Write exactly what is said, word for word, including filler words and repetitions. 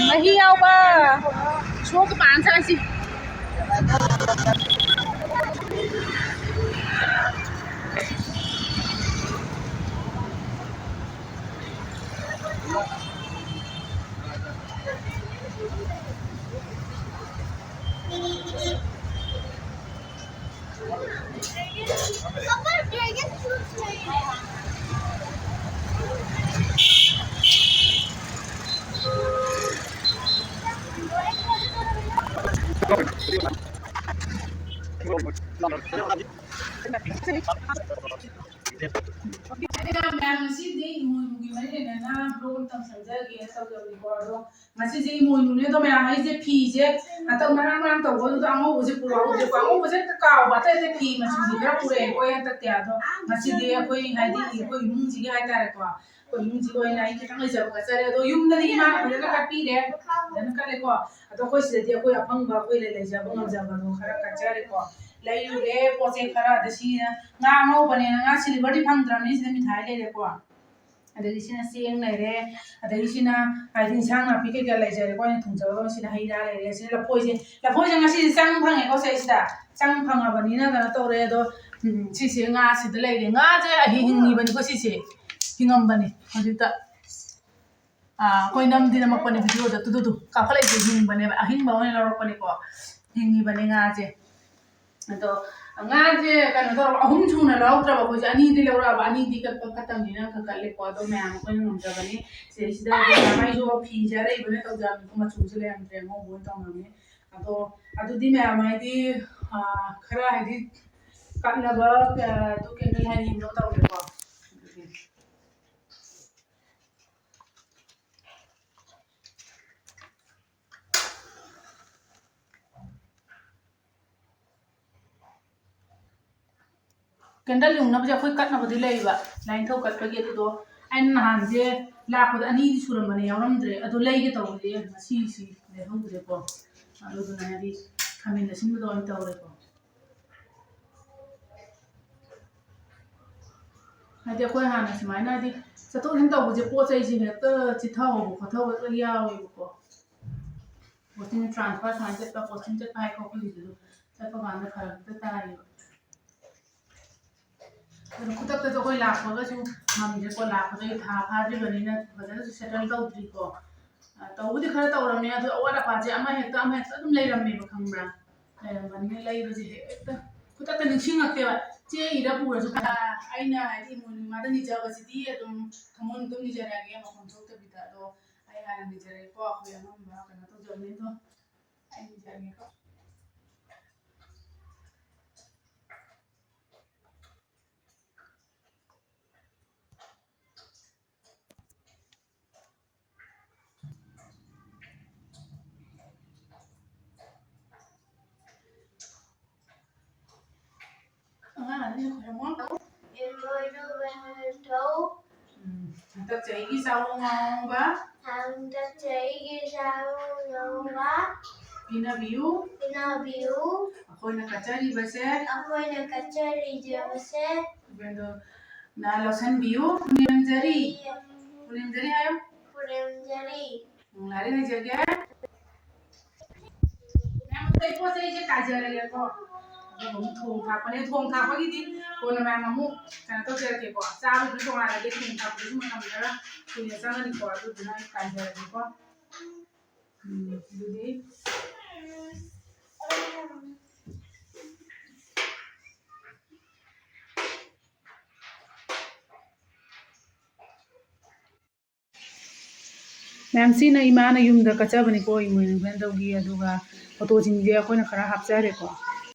ꯃꯍꯤ ꯌꯥꯎꯕ ꯁꯣꯛ ꯄꯥꯟ ꯆꯥꯁꯤ꯫ ꯃꯌꯥꯝ, ꯉꯁꯤꯗꯤ ꯏꯃꯣꯏꯅꯨꯒꯤ ꯃꯔꯤ ꯂꯩꯅꯅ vlog ꯑꯃꯇꯪ ꯁꯦꯝꯖꯒꯦꯅ ꯇꯧꯖꯕꯅꯤꯀꯣ꯫ ꯑꯗꯣ ꯉꯁꯤꯁꯦ ꯏꯃꯣꯏꯅꯨꯅꯦ꯫ ꯑꯗꯣ ꯃꯌꯥꯝ, ꯑꯩꯁꯦ ꯐꯤꯁꯦ ꯍꯟꯗꯛ ꯃꯔꯥꯡ ꯃꯔꯥꯡ ꯇꯧꯕꯗꯨꯗ ꯑꯉꯧꯕꯁꯦ ꯄꯨꯔꯛꯍꯧꯗ꯭ꯔꯦꯀꯣ꯫ ꯑꯉꯧꯕꯁꯦ ꯍꯦꯛꯇ ꯀꯥꯎꯕ, ꯑꯇꯩ ꯑꯇꯩ ꯐꯤ ꯃꯆꯨꯁꯦ ꯈꯔ ꯄꯨꯔꯛꯑꯦꯀꯣ ꯑꯩ ꯍꯟꯗꯛꯇꯤ꯫ ꯑꯗꯣ ꯉꯁꯤꯗꯤ ꯑꯩꯈꯣꯏ, ꯍꯥꯏꯗꯤ ꯑꯩꯈꯣꯏ ꯏꯃꯨꯡꯁꯤꯒꯤ ꯍꯥꯏꯇꯥꯔꯦꯀꯣ, ꯑꯩꯈꯣꯏ ꯏꯃꯨꯡꯁꯤꯒꯤ ꯑꯣꯏꯅ ꯑꯩ ꯈꯤꯇꯪ ꯂꯩꯖꯕ ꯀꯠꯆꯔꯦ꯫ ꯑꯗꯣ ꯌꯨꯝꯗꯗꯤ ꯏꯃꯥꯅ ꯐꯖꯅ ꯀꯠꯄꯤꯔꯦ, ꯐꯖꯅ ꯀꯠꯂꯦꯀꯣ꯫ ꯑꯗꯣ ꯑꯩꯈꯣꯏ ꯁꯤꯗꯗꯤ ꯑꯩꯈꯣꯏ ꯑꯐꯪꯕ, ꯑꯩꯈꯣꯏ ꯂꯩ-, ꯂꯩꯖꯕ ꯉꯝꯖꯕꯗꯣ ꯈꯔ ꯀꯠꯆꯔꯦꯀꯣ꯫ ꯂꯩꯔꯨꯔꯦ ꯄꯣꯠ ꯆꯩ ꯈꯔ꯫ ꯑꯗ ꯁꯤꯅ ꯉꯥ ꯑꯉꯧꯕꯅꯦꯅ, ꯉꯥ silverꯗꯤ ꯐꯪꯗ꯭ꯔꯕꯅꯤ, ꯁꯤꯗ ꯃꯤꯊꯥꯏ ꯂꯩꯔꯦꯀꯣ꯫ ꯑꯗꯒꯤ ꯁꯤꯅ ꯆꯦꯡ ꯂꯩꯔꯦ, ꯑꯗꯒꯤ ꯁꯤꯅ ꯍꯥꯏꯗꯤ ꯏꯟꯁꯥꯡ ꯅꯥꯄꯤ ꯀꯩꯀꯥ ꯂꯩꯖꯔꯦꯀꯣ꯫ ꯑꯩꯅ ꯊꯣꯡꯖꯕ ꯁꯤꯗ ꯍꯩ ꯔꯥ ꯂꯩꯔꯦ꯫ ꯁꯤꯅ ꯂꯐꯣꯏꯁꯦ, ꯂꯐꯣꯏꯁꯦ ꯉꯁꯤꯗꯤ ꯆꯪ ꯐꯪꯉꯦꯀꯣ ꯁꯤꯗꯩꯁꯤꯗ꯫ ꯆꯪ ꯐꯪꯉꯕꯅꯤꯅ ꯀꯩꯅꯣ ꯇꯧꯔꯦ꯫ ꯑꯗꯣ, ꯎꯝ, ꯁꯤꯁꯦ ꯉꯥꯁꯤꯗ ꯂꯩꯔꯦ꯫ ꯉꯥꯁꯦ ꯑꯍꯤꯡ ꯍꯤꯡꯉꯤꯕꯅꯤꯀꯣ ꯁꯤꯁꯦ, ꯍꯤꯡꯉꯝꯕꯅꯤ ꯍꯧꯖꯤꯛꯇ꯫ ꯑꯥ, ꯑꯩꯈꯣꯏ ꯅꯝꯗꯤ ꯅꯝꯃꯛꯄꯅꯦ videoꯗ, ꯇꯨ, ꯇꯨ, ꯇꯨ, ꯀꯥꯈꯠꯂꯛꯏꯁꯦ ꯍꯤꯡꯕꯅꯦꯕ, ꯑꯍꯤꯡꯕ ꯑꯣꯏꯅ ꯂꯧꯔꯛꯄꯅꯤꯀꯣ, ꯍꯤꯡꯉꯤꯕꯅꯦ ꯉꯥꯁꯦ꯫ ꯑꯗꯣ ꯉꯥꯁꯦ ꯀꯩꯅꯣ ꯇꯧꯔꯕ, ꯑꯍꯨꯝ ꯁꯨꯅ ꯂꯧꯔꯛꯇ꯭ꯔꯕ ꯑꯩꯈꯣꯏꯁꯦ, ꯑꯅꯤꯗꯤ ꯂꯧꯔꯛꯑꯕ, ꯑꯅꯤꯗꯤ ꯀꯠꯄ ꯐꯠꯇꯕꯅꯤꯅ ꯀꯛꯊꯠꯂꯦꯀꯣ꯫ ꯑꯗꯣ ꯃꯌꯥꯝ ꯑꯩꯈꯣꯏꯅ ꯉꯝꯖꯕꯅꯤ꯫ ꯁꯤꯗꯩꯁꯤꯗ ꯃꯥꯏꯁꯨ ꯐꯤꯁꯦ ꯑꯔꯩꯕꯅ ꯇꯧꯖꯕꯅꯤꯀꯣ, ꯃꯆꯨꯁꯦ ꯂꯩꯔꯝꯗ꯭ꯔꯦ, ꯑꯉꯧꯕ ꯑꯣꯏꯅ ꯇꯧꯅꯕꯅꯤ꯫ ꯑꯗꯣ ꯑꯗꯨꯗꯤ ꯃꯌꯥꯝ ꯍꯥꯏꯗꯤ, ꯑꯥ, ꯈꯔ ꯍꯥꯏꯗꯤ ꯀꯠꯅꯕ, ꯑꯥ, ꯑꯗꯨ candle ꯍꯥꯏꯗꯤ ꯌꯦꯡꯅꯕ ꯇꯧꯔꯦꯀꯣ꯫ ꯑꯗꯨꯗꯤ candle ꯌꯨꯡꯅꯕꯁꯦ ꯑꯩꯈꯣꯏ ꯀꯠꯅꯕꯗꯤ ꯂꯩꯕ, ꯂꯥꯏꯅꯤꯡꯊꯧ ꯀꯠꯄꯒꯤ꯫ ꯑꯗꯨꯗꯣ ꯑꯩꯅ ꯅꯍꯥꯟꯁꯦ ꯂꯥꯛꯄꯗ ꯑꯅꯤꯗꯤ ꯁꯨꯔꯝꯕꯅꯦ, ꯌꯥꯎꯔꯝꯗ꯭ꯔꯦ꯫ ꯑꯗꯣ ꯂꯩꯒꯦ ꯇꯧꯕꯗꯤ ꯉꯁꯤꯁꯤ ꯂꯩꯍꯧꯗ꯭ꯔꯦꯀꯣ꯫ ꯑꯗꯨꯗꯨꯅ ꯍꯥꯏꯗꯤ ꯈꯥꯃꯦꯟ ꯑꯁꯤꯟꯕꯗꯣ ꯑꯣꯏꯅ ꯇꯧꯔꯦꯀꯣ꯫ ꯍꯥꯏꯗꯤ ꯑꯩꯈꯣꯏ ꯍꯥꯟꯅ ꯁꯨꯃꯥꯏꯅ ꯍꯥꯏꯗꯤ ꯆꯠꯊꯣꯛ ꯆꯠꯁꯤꯟ ꯇꯧꯕꯁꯦ ꯄꯣꯠ ꯆꯩꯁꯦ ꯍꯦꯛꯇ ꯆꯤꯊꯍꯧꯕ ꯈꯣꯠꯊꯍꯧꯕ ꯂꯣꯏ ꯌꯥꯎꯋꯦꯕꯀꯣ꯫ ꯄꯣꯁꯇꯤꯡ ꯇ꯭ꯔꯥꯟꯁꯐꯔ ꯁꯨꯃꯥꯏꯅ ꯆꯠꯄ, ꯄꯣꯁꯇꯤꯡ ꯆꯠꯄ ꯍꯥꯏ ꯈꯣꯠꯄꯒꯤꯁꯤꯁꯨ ꯆꯠꯄ ꯀꯥꯟꯗ ꯐꯔꯛ ꯍꯦꯛꯇ ꯇꯥꯏꯌꯦꯕ꯫ ꯑꯗꯨ ꯈꯨꯗꯛꯇꯁꯨ ꯑꯩꯈꯣꯏ ꯂꯥꯛꯄꯒꯁꯨ ꯉꯝꯗ꯭ꯔꯦꯀꯣ꯫ ꯂꯥꯛꯄꯗꯒꯤ ꯊꯥ ꯐꯥꯗ꯭ꯔꯤꯕꯅꯤꯅ ꯐꯖꯅꯁꯨ ꯁꯦꯇꯜ ꯇꯧꯗ꯭ꯔꯤꯀꯣ꯫ ꯑ, ꯇꯧꯕꯨꯗꯤ ꯈꯔ ꯇꯧꯔꯝꯃꯦ, ꯑꯗꯨ ꯑꯋꯥꯠ ꯑꯄꯥꯁꯦ ꯑꯃ ꯍꯦꯛꯇ ꯑꯃ ꯍꯦꯛꯇ ꯑꯗꯨꯝ ꯂꯩꯔꯝꯃꯦꯕ, ꯈꯪꯕ꯭ꯔꯥ? ꯂꯩꯔꯝꯕꯅꯤꯅ ꯂꯩꯕꯁꯦ ꯍꯦꯛꯇ ꯈꯨꯗꯛꯇ ꯅꯤꯡꯁꯤꯡꯉꯛꯇꯦꯕ꯫ ꯆꯦ ꯏꯔ ꯄꯨꯔꯁꯨ ꯐ-, ꯑꯩꯅ ꯍꯥꯏꯗꯤ ꯏꯃꯣꯏꯅꯨ ꯏꯃꯥꯗ ꯅꯤꯖꯕꯁꯤꯗꯤ ꯑꯗꯨꯝ ꯊꯃꯣꯏ ꯑꯗꯨꯝ ꯅꯤꯖꯔꯛꯑꯒꯦ, ꯃꯈꯣꯟ ꯊꯣꯛꯇꯕꯤꯗ꯫ ꯑꯗꯣ ꯑꯩ ꯍꯥꯟꯅ ꯅꯤꯖꯔꯒꯦꯀꯣ, ꯑꯩꯈꯣꯏ ꯑꯉꯝꯕ ꯀꯩꯅꯣ ꯇꯧꯖꯕꯅꯤ꯫ ꯑꯗꯣ ꯑꯩ ꯅꯤꯖꯔꯒꯦꯀꯣ꯫ ꯑꯉꯥꯡ ꯑꯅꯤꯅ ꯈꯣꯏꯔꯝꯃꯣ꯫ ꯏꯃꯣꯏꯅꯨ ꯃꯦꯟꯊꯧ꯫ ꯎꯝ, ꯍꯟꯗꯛ ꯆꯍꯤꯒꯤ ꯆꯥꯔꯣꯡ ꯉꯥꯔꯣꯡꯕ꯫ ꯍꯟꯗꯛ ꯆꯍꯤꯒꯤ ꯆꯥꯔꯣꯡ ꯉꯥꯔꯣꯡꯕ꯫ ꯄꯤꯅꯕꯤꯌꯨ꯫ ꯄꯤꯅꯕꯤꯌꯨ꯫ ꯑꯩꯈꯣꯏꯅ ꯀꯠꯆꯔꯤꯕꯁꯦ꯫ ꯑꯩꯈꯣꯏꯅ ꯀꯠꯆꯔꯤꯕꯁꯦ꯫ ꯏꯕꯦꯟꯗꯣꯅ ꯂꯧꯁꯟꯕꯤꯌꯨ꯫ ꯄꯨꯅꯦꯝꯖꯔꯤ꯫ ꯄꯨꯅꯦꯝꯖꯔꯤ ꯍꯥꯏꯌꯨ꯫ ꯄꯨꯅꯦꯝꯖꯔꯤ꯫ ꯎꯝ, ꯂꯥꯏꯔꯤꯛ ꯍꯩꯖꯒꯦ꯫ ꯃꯌꯥꯝ ꯑꯇꯩ ꯄꯣꯠ ꯆꯩꯁꯦ ꯀꯥꯏꯖꯔꯒꯦꯀꯣ꯫ ꯑꯗꯨꯒ ꯑꯃꯨꯛ ꯊꯣꯡ ꯊꯥꯛꯄꯅꯦ꯫ ꯊꯣꯡ ꯊꯥꯛꯄꯒꯤꯗꯤ ꯀꯣꯟꯅ ꯃꯌꯥꯝ ꯑꯃꯨꯛ ꯀꯩꯅꯣ ꯇꯧꯖꯔꯛꯀꯦꯀꯣ꯫ ꯆꯥꯕꯗꯨ ꯇꯣꯉꯥꯟꯅꯗꯤ ꯊꯣꯡ ꯊꯥꯛꯄꯗꯁꯨ ꯃꯇꯝ ꯈꯔ ꯀꯨꯏꯅ ꯆꯪꯒꯅꯤꯀꯣ꯫ ꯑꯗꯨꯗꯨꯅ ꯑꯩ ꯀꯥꯏꯖꯔꯒꯦꯀꯣ꯫ ꯎꯝ, ꯑꯗꯨꯗꯤ ꯃꯌꯥꯝ, ꯁꯤꯅ ꯏꯃꯥꯅ ꯌꯨꯝꯗ ꯀꯠꯆꯕꯅꯤꯀꯣ, ꯏꯃꯣꯏꯅꯨ ꯏꯕꯦꯟꯗꯧꯒꯤ꯫ ꯑꯗꯨꯒ ꯐꯣꯇꯣꯁꯤꯡꯁꯦ ꯑꯩꯈꯣꯏꯅ ꯈꯔ ꯍꯥꯞꯆꯔꯦꯀꯣ꯫